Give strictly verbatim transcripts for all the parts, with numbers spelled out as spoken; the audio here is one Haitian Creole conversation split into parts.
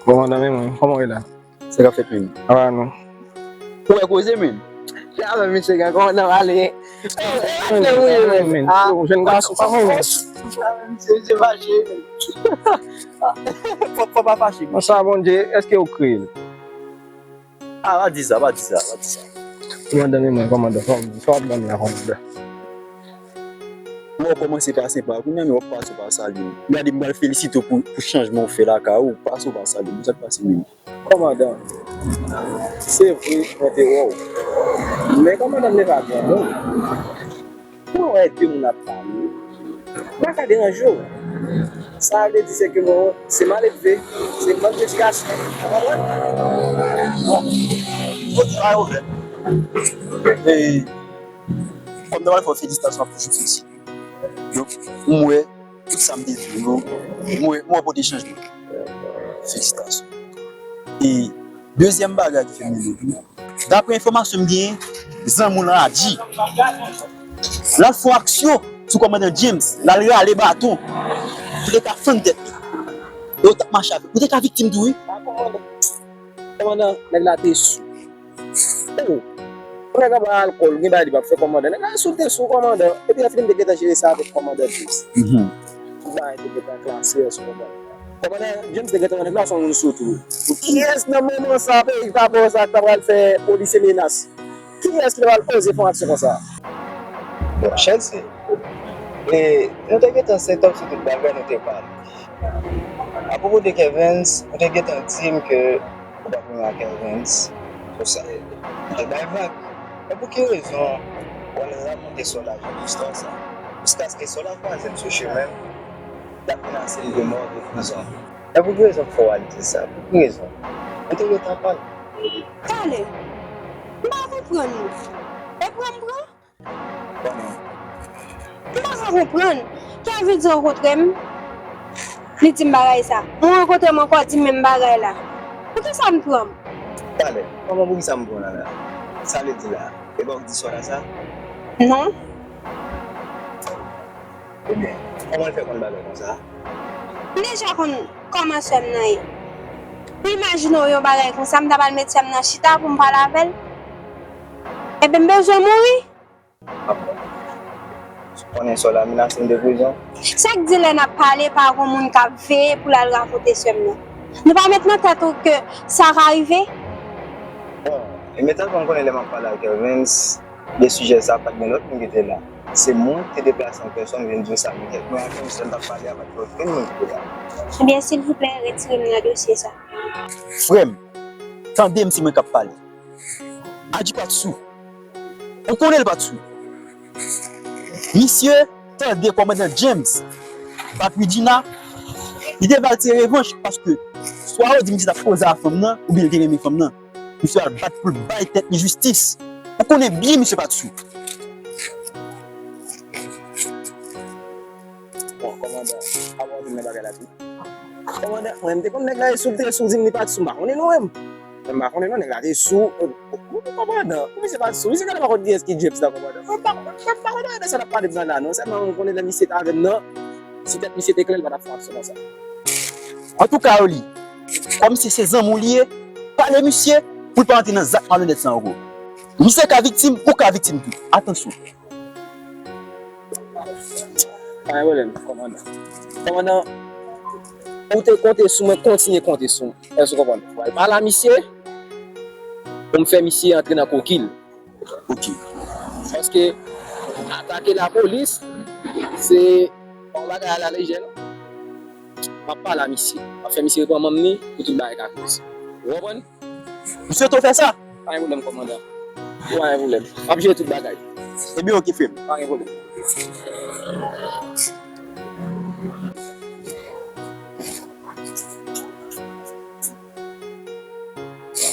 Kòmandan, men mwen, kòman w ye la? Sa k ap fèt, menm? Apa nou? Ou wè koze, menm? Sa menm, mesye, gen kòmandan pale. Menm, menm, menm, ah, jèn gason, pa konn. Sa menm, mesye, mesye fache, menm. Fò, fò pa fache. Konsa, Bondye, èske ou kreye l? Ah, pa di sa, pa di sa, pa di sa. Kòmandan, men mwen, kòmandan, sa w ap ban m la, kòmandan? Mwen kòmanse pa senpa, kounye a menm w ap pase w pa salye m. Gade, m pral felisite w pou, pou chanjman w fè lakay ou, pase w pa salye m, sa k pase menm? Kòmandan, se vre, mwen te wè w. Men kòmandan, m te pa granmoun. Mwen wè de moun ap pale. M pa ka deranje w. Sa vle di se ke mwen se maledve, se mank dedikasyon. Ou konprann? Bon. Bon, pa yon pwoblèm. E, kòm nòmal, fò felisitasyon ap toujou felisite. Donk, m wè, tout sa m te di w yo, m wè, m wè pote chanjman. Felisitasyon. E dezyèm bagay ki fè m leve tou, daprè enfòmasyon m genyen, zanmi w lan Adji, l al fè yon aksyon sou kòmandan James, l al rale baton pou te ka fann tèt li. E yo t ap mache avè l. Ou te ka viktim tou, wi. Kòmandan, nèg la te sou. Oh! Yon nèg anba alkòl, gen bagay li p ap fè kòmandan. Nèg la sou te sou kòmandan. Epi lè fini m te gentan jere sa avèk kòmandan James. Mhm. Tout bagay te gentan klase, èske w konprann? Kòmandan James te gentan wè nèg la se yon moun sou tou. Kiyès nan moman sa, peyi pa bò sa, k ta pral fè polisye menas? Kiyès ki ta pral oze fè yon aksyon konsa? Bon, Chelsea, e, nou te gentan set up sou tout bagay, nou te pale. Apwopo de Kervens, ou te gentan di m ke ou p ap renmen ak Kervens. Sou sa, ou te bay vag. Men pou ki rezon ou al rakonte Sòl la jan istwa sa? Jiskaske Sòl la kwaze m sou chemen m, l ap menase m de mò, de prizon. Men pou ki rezon k fè w al di sa? Pou ki rezon? Nou te gentan pale. Pale? M pa konprann ou. E pran m pran? M pa ka konprann. Kervens rankontre m, li di m bagay sa. Ou rankontre m ankò, di m menm bagay la. Poukisa m pran m? Talè, kòman poukisa m pran w la la? Sa l di la? E pa w k di Sòl la sa? Non. Ebyen, kòman l fè konn bagay konsa? M deja konn kòman sè m nan ye. Ou imajine w yon bagay konsa, m ta pral met sè m nan chita pou m pale avè l? Ebyen, m bezwen mouri. Ou konnen Sòl la menase m de prizon? Sa k di lè n ap pale, pa gon moun k ap veye pou l al rakonte sè m nan? Nou pa met nan tèt ou ke sa ka rive? Bon, e men tèlman m konnen lè m ap pale ak Kervens de sijè sa, pa t gen lòt moun ki te la. Se mwen ki te deplase an pèsòn vin di w sa, men kèk mwen ak yon sèl t ap pale a, pa t gen okenn moun ki te la. Ebyen, silvouplè, retire m nan dosye sa. Frè m, tande m, se mwen k ap pale. Adji pa t sou. Ou konnen l pa t sou. Misye tande kòmandan James bat Widjina, li te va al tire revanch paske swa yo di misye t ap koze a fanm nan, oubyen li te renmen fanm nan. Misye al bat pou l bay tèt li jistis. Ou konnen byen misye pa t sou. Bon, kòmandan, avan w vin nan bagay la tou. Kòmandan, mwen, m te konn nèg la e sou, l te sou, di m li pa t sou, m pa konnen non, menm. Mwen, m pa konnen non, nèg la te sou. Kòmandan, pou misye pa t sou, misye genlè pa konn kiyès ki James nan, kòmandan. Mwen pa, mwen pa konn anyen de sa n ap pale nan la non, sèlman mwen konnen lè misye t avè m nan, si tèt misye te klè, li pa t ap fè aksyon konsa. Antouka, Oli, kòm se, se zanmi w li ye, pale misye pou l pa antre nan zak malonèt sa ankò. Misye ka viktim, ou ka viktim tou. Atansyon. Pa gen pwoblèm, kòmandan. Kòmandan, ou te konte sou mwen, kontinye konte sou mwen. Èske w konprann? Mwen pral pale a misye pou m fè misye antre nan koki l. Ok. Paske atake lapolis, se pa yon bagay alalejè, non. M ap pale a misye. M ap fè misye reprann manm li pou tout bagay ka klè. Ou konprann? Misye tou fè sa? Pa gen pwoblèm, kòmandan. Pa gen pwoblèm. M ap jere tout bagay. Ebyen, ok, frè m. Pa gen pwoblèm.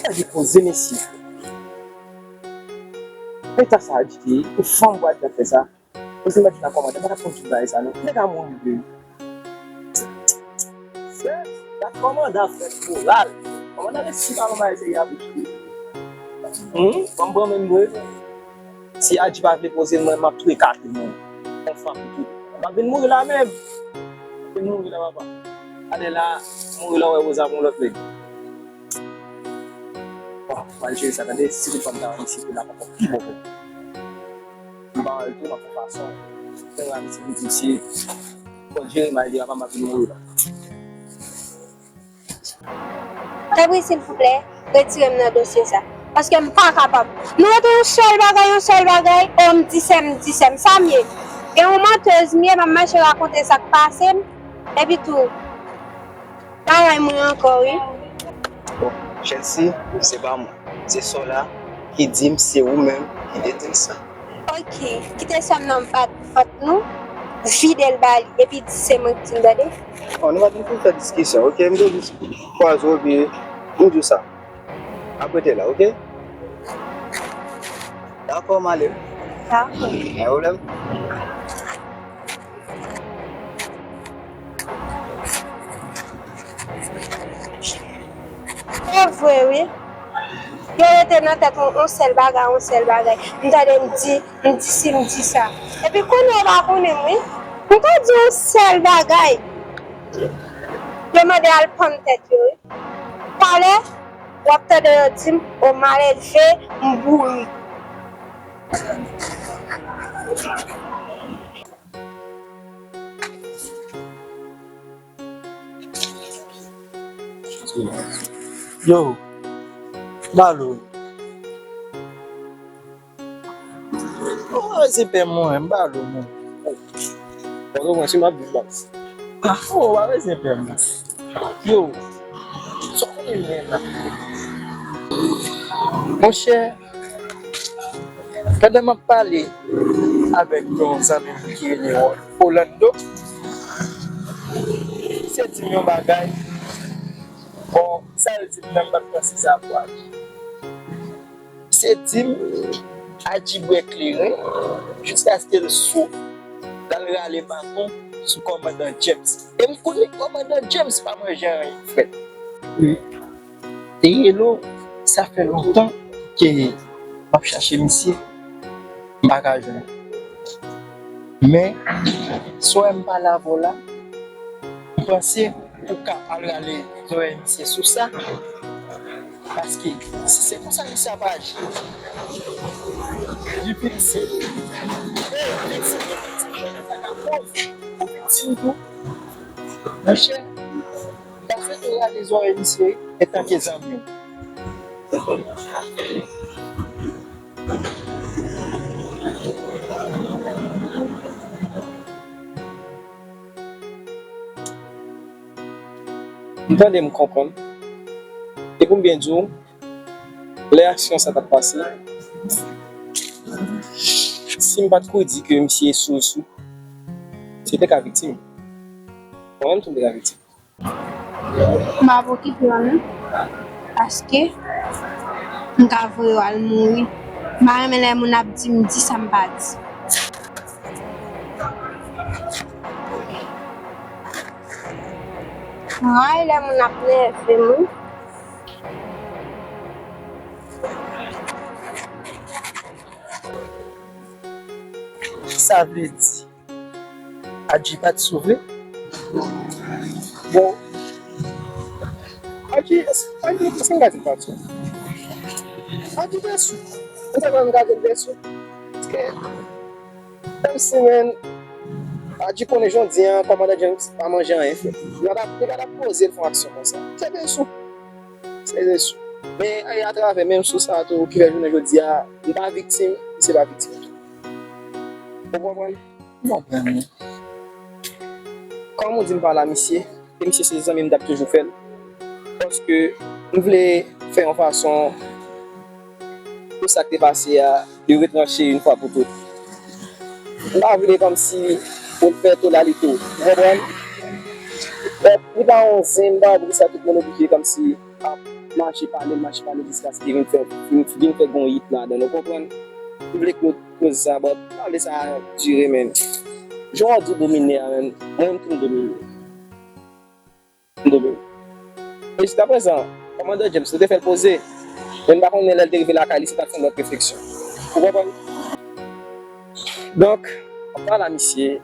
Gade koze, mesye. Eta sa a di te ye, yon fanm pral fè sa. Ou se mèt la kòmandan, pa t ap konn tout bagay sa non. Nèg a mouri vre wi. Frè, dat kòmandan ap fè moral. Kòmandan resi pa yon bagay serye ap wi. Hum, ban m pran men m vre. Si Adji pa vle poze l, mwen m ap touye kat li mwen. Yon fwa pou tout. M ap vin mouri la menm. M ap vin mouri la, papa. Ale la, mouri la, w wè Rosa pou yon lòt nèg. Bon, m al jere sa, tande, si tout fanm ta wè misye, pou l ap ankò pi bon pou mwen. M pa wè l tou, m ap fè fason. Fè wè misye pou di misye, fò jere may li, apa m ap vin mouri la. Tanpri, silvouplè, retire m nan dosye sa. Paske m pa kapab. Nou rete yon sèl bagay, yon sèl bagay, o, m di sè m, m di sè m. Sa m ye? Gen yon mantèz m ye, m ap mache rakonte sa k pase m. Epi tou, bagay mwen ankò, wi. Bon, Chelsea, se pa mwen. Se Sola ki di m se ou menm ki te di l sa. Ok, kite sè m nan bat vant nou, vide l ba li, epi di se mwen ki di l, tande. Oh, nou pa t vin pou fè diskisyon, ok? M te jis kwaze w, epi m di w sa. Ap rete la, ok? Dakò, m ale. Dakò. Pa gen pwoblèm. Se vre, wi. Yo rete nan tèt mwen yon sèl bagay, yon sèl bagay. M tande m di, m di si, m di sa. Epi kounye a yo pa konnen m, wi. M ka di yon sèl bagay. Yo mande al pann tèt yo, wi. Talè, w ap tande yo di m, o, malelve, m bourik. Yo, balo. Ou pa bezwen pè mwen, m balo mwen. Balo mwen, si m ap viv la. Ah, ou pa bezwen pè mwen. Yo, sa w konnen mwen la. Monchè, pandan m ap pale avèk yon zanmi m ki rele Orlando, misye di m yon bagay. Bon, sa l di m nan, m pa t panse sa pou Adji. Misye di m Adji bwè kleren jiskaske l sou, l al rale baton sou kòmandan James. E m konnen kòmandan James pa manje anyen frèt. Wi. Te rele w, sa fè lontan ke m ap chache misye, m pa ka jwenn. Men, si w wè m pale avè w la, m panse ou ka al rale zòrèy misye sou sa. Paske si se konsa misye ap aji, li viktim. Li viktim, li viktim, sa ka koz ou viktim tou. Monchè, m ta swete w rale zòrèy misye wi, antanke zanmi w. M tande, m konprann. E pou m byen di w, lè aksyon sa t ap pase, si m pa t ko di ke misye sou, sou, se te ka viktim. Mwen menm tou m te ka viktim. M ap okipe w non, paske m ka voye w al mouri. M pa renmen lè moun ap di m di sa m pa di. M rayi lè moun ap nève m wi. Sa vle di, Adji pa t sou vre? Bon, Adji, Adji, èske m ka di l pa t sou? Adji te sou. Ou te kwè m ka di l te sou? Paske, menm si, men, Adji konnen jodi a, kòmandan James pa manje anyen, frè. Li pa t ap, li pa t ap poze l fè yon aksyon konsa. Se te sou. Se te sou. Men, e atravè menm sou sa tou, ki fè jounen jodi a, m pa viktim, misye pa viktim tou. Ou konprann? M konprann wi. Kòm ou di m pale a misye, e misye se zanmi m, m t ap toujou fè l. Paske m vle fè yon fason pou sa k te pase a, li retranche yon fwa pou tout. M pa vle kòmsi pou l fè tolalite, ou konprann? Donk, li pa yon zen, m pa vle sa tout moun oblije kòmsi ap mache pale l, mache pale l jiskaske vin fè, vin, vin fè gon yit ladan l, ou konprann? M vle koz, koz sa, but m pa vle sa dire, men. Jan w di w domine a, men, mwen menm tou m domine. M domine. E jiskaprezan, kòmandan James, nou te fè l poze, men m pa konnen lè l te rive lakay li, si l pa t fè yon lòt refleksyon. Ou konprann? Donk, m ap pale a misye,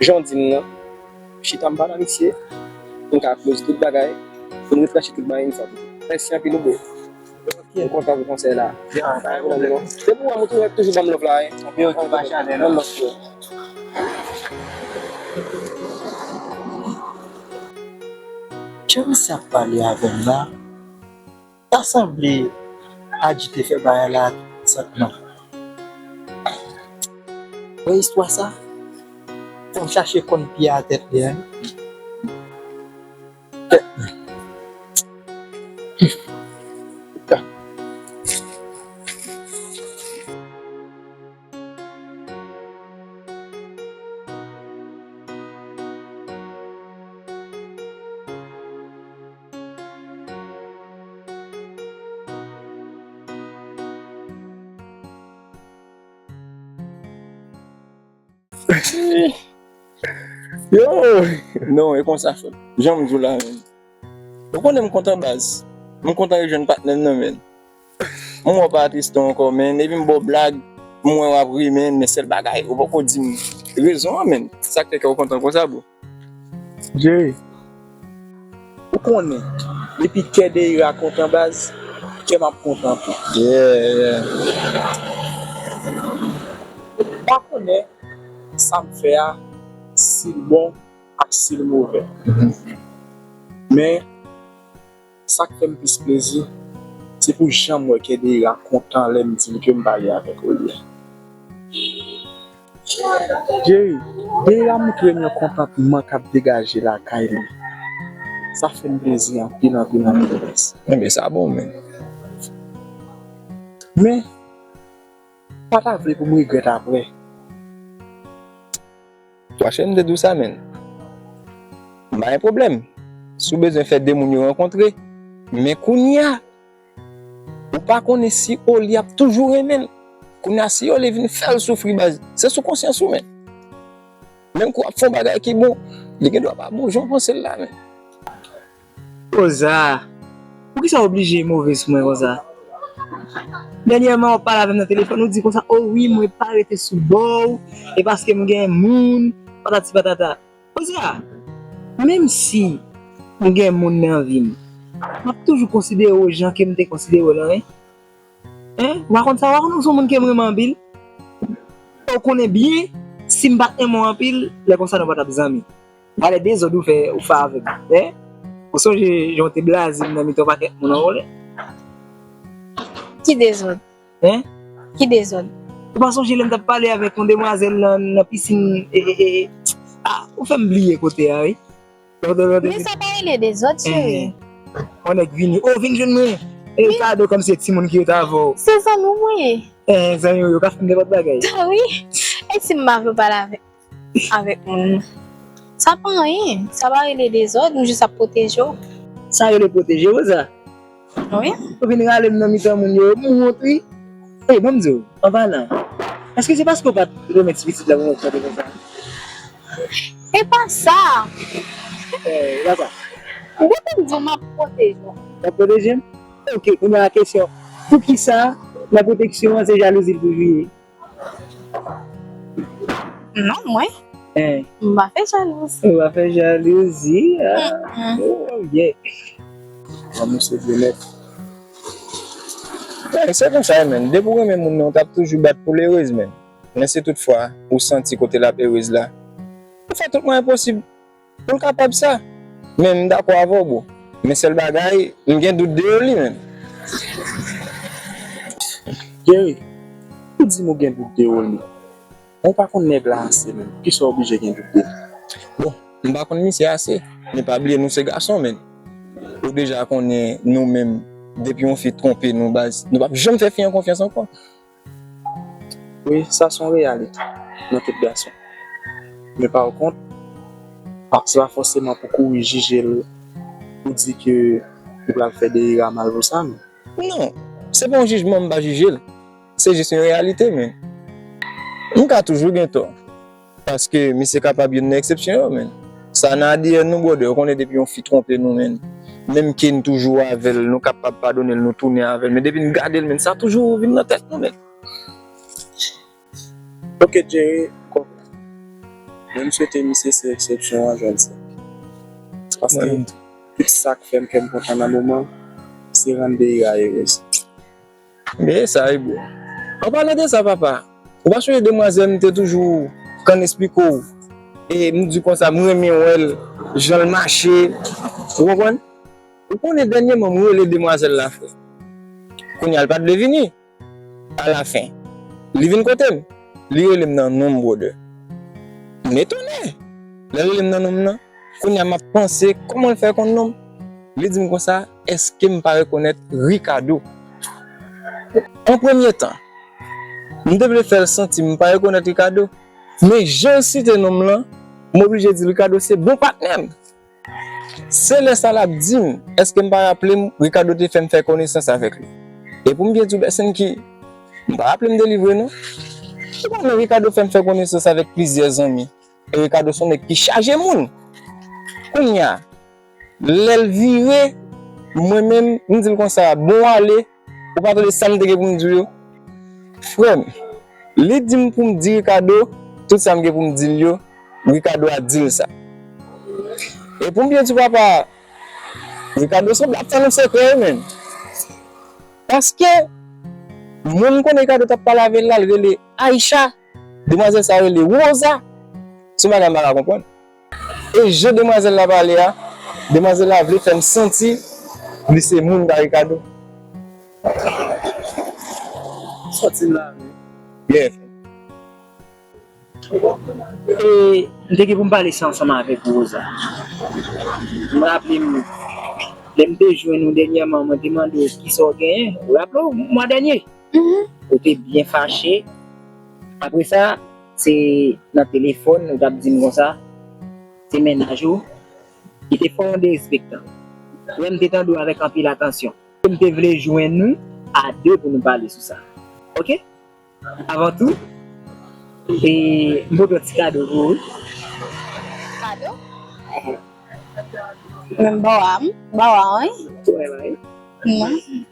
jan w di m nan, chita m pale a misye, pou n ka close tout bagay, pou n retranche tout bagay yon fwa pou tout. Mèsi anpil, ou bro. M kontan pou konsèy la. Ya, pa gen pwoblèm non. Depi w wè m, ou toujou, toujou ban m love la, wi. Anpi ok, pa chale non. Ban m love, bro. Jan misye ap pale avè m la, ta sanble Adji te fè bagay la sètman. Wè istwa sa? Fò m chache konn pye a tèt li a. Yo! Non, e konsa, frè m. Jan m di w la, menn. Ou konnen m kontan baz. M kontan rejwenn patnè m nan, menn. M wè w pa atiste ankò, menn. Epi m ba w blag, m wè w ap ri, menn. Men sèl bagay, ou poko di m rezon an, menn. Sa k fè kè w kontan konsa, bro? Jerry, ou konnen, depi kè Deira kontan baz, kè m ap kontan tou. Yeah, yeah. M pa konnen sa m fè a, si l bon ak si l move. Men, sa k fè m plis plezi, se pou jan m wè kè Deira kontan lè m di l ke m pale avèk Olivier. Jerry, Deira montre m yon kontantman k ap degaje lakay li. Sa fè m plezi anpil, anpil, anpil, baz. Enben, sa bon, menn. Men, pa ta vle pou m regrèt apre. Twa chè m te di w sa, menn. M pa gen pwoblèm. Si w bezwen fè de moun yo rankontre, men kounye a, ou pa konnen si Oli ap toujou renmen l. Kounye a, si Oli vin fè l soufri, baz, se sou konsyans ou, menn. Menm kou w ap fè yon bagay ki bon, li gen dwa pa bon jan w panse l la, menn. Rosa, poukisa w oblije move sou mwen konsa? Dènyèman, w ap pale avè m nan telefòn, ou di konsa, o wi, mwen pa rete sou bò w, e paske m gen moun, patati patata. Rosa, menm si m gen moun nan vi m, m ap toujou konsidere w jan ke m te konsidere w lan, wi. Hein? Ou pa konn sa, ou pa konn ou se yon moun ke m renmen anpil? Ou konnen byen, si m pa t renmen w anpil, lè konsa nou pa t ap zanmi. Valè dezòd ou fè, ou fè avè m, hein? Ou sonje jan w te blaze m nan mitan yon pakèt moun anwole? Ki dezòd? Hein? Ki dezòd? Ou pa sonje lè m t ap pale avèk yon demwazèl nan, nan pisin, e, e, e, e. Ah, ou fè m bliye kote a, wi. Men sa pa rele dezòd, cheri. On nèg vini. Oh, vin jwenn mwen. E kado kòmsi e timoun ki rete avè w. Se zanmi w mwen ye. Eh, zanmi w yo ka fè m nenpòt bagay. Wi. E si m pa vle w pale avèk, avèk moun? Sa pa anyen. Sa pa rele dezòd, m jis ap pwoteje w. Sa rele pwoteje w, sa? Wi. Ou vin rale m nan mitan moun yo, m wont, wi. Ey, ban m di w, an palan, èske se paske w pa t renmen ti pitit la pou mwen tande konsa? E pa sa. Eh, e pa sa. Depi m di w m ap pwoteje w. W ap pwoteje m? Ok, kounye a kesyon. Poukisa nan pwoteksyon an se jalouzi l toujou ye? Non, mwen. Hein. M pa fè jalouzi. Ou pa fè jalouzi? Ah, oh, yeah. Bon, misye di nèt. Eh, se konsa, menn. Depi w renmen moun nan, w t ap toujou bat pou l erez, menn. Men si toutfwa, ou santi kote l ap erez la, ou fè tout mwayen posib pou l kapab sa. Men m dakò avè w, bro. Men sèl bagay, m gen dout de Oli, menn. Jerry, ou di m ou gen dout de Oli. Ou pa konn nèg la ase, menn. Poukisa w oblije gen dout de li? Bon, m pa konn misye ase, men pa bliye nou se gason, menn. Ou deja konnen nou menm, depi yon fi twonpe nou, baz, nou p ap janm fè fi an konfyans ankò. Wi, sa se yon reyalite nan tout gason. Men pa kont, se pa fòseman pou kouri jije l, pou di ke ou pral fè Deira mal pou sa, non. Non, se pa yon jijman, m pa jije l. Se jis yon reyalite, men m ka toujou gen tò. Paske misye kapab youn nan eksepsyon yo, men sa nan A D N nou, brother. Ou konnen depi yon fi twonpe nou, men menm ke n toujou avè l, nou kapab padone l, nou tounen avè l. Men depi n gade l, men sa toujou vin nan tèt nou, men. Ok, Jerry, m konprann. Men m swete misye se eksepsyon an jwenn sa. Paske tout sa k fè m kè m kontan nan moman, se rann Deira erez. Men sa, wi, bro. An palan de sa, papa, ou pa sonje demwazèl m te toujou konn esplike w? E m di konsa, m renmen wè l, jan l mache. Ou konprann? Ou konnen dènyèman, m rele demwazèl la, frè. Kounye a, l pa t vle vini. Alafen, li vin kote m. Li rele m nan non m, brother. M etone. Lè l rele m nan non m nan, kounye a m ap panse kòman l fè konn non m. Li di m konsa, èske m pa rekonèt Ricardo? An premye tan, m te vle fè l santi m pa rekonèt Ricardo, men jan l site non m lan, m oblije di Ricardo se bon patnè m. Se lè sa l ap di m, èske m pa raple m, Ricardo te fè m fè konesans avèk li. E pou m byen di w, Bèsenki, m pa raple m de li vre non. Ou konnen Ricardo fè m fè konesans avèk plizyè zanmi. E Ricardo se yon nèg ki chaje moun. Kounye a, lè l vire, mwen menm, m di l konsa, bon ale, ou pa tande sa m te gen pou m di w yo? Frè m, li di m pou m di Ricardo tout sa m gen pou m di l yo, Ricardo a di l sa. E pou m byen di w, papa, Ricardo sanble ap tann yon sekrè, wi, menn. Paske, moun m konnen Ricardo t ap pale avè l la, l rele Aisha, demwazèl sa rele Rosa. Se yon bagay m pa ka konprann. E jan demwazèl la pale a, demwazèl la vle fè m santi li se moun pa Ricardo. Sòti la, wi. Yeah. E m te gen pou m pale sa ansanm avèk ou, Rosa. M raple m, lè m te jwenn ou dènyèman, mwen te mande w kisa w genyen. Ou raple w, mwa dènye? Ou te byen fache. Apre sa, se nan telefòn, ou t ap di m konsa, se mennaj ou ki te fè yon derespektan. Lè m te tande w avèk anpil atansyon, m te vle jwenn nou a de pou nou pale sou sa. Oke? Avan tou, e, m pote yon ti kado pou ou. Kado? Men m ba w a, m ba w a, wi. Ou renmen, wi? Non.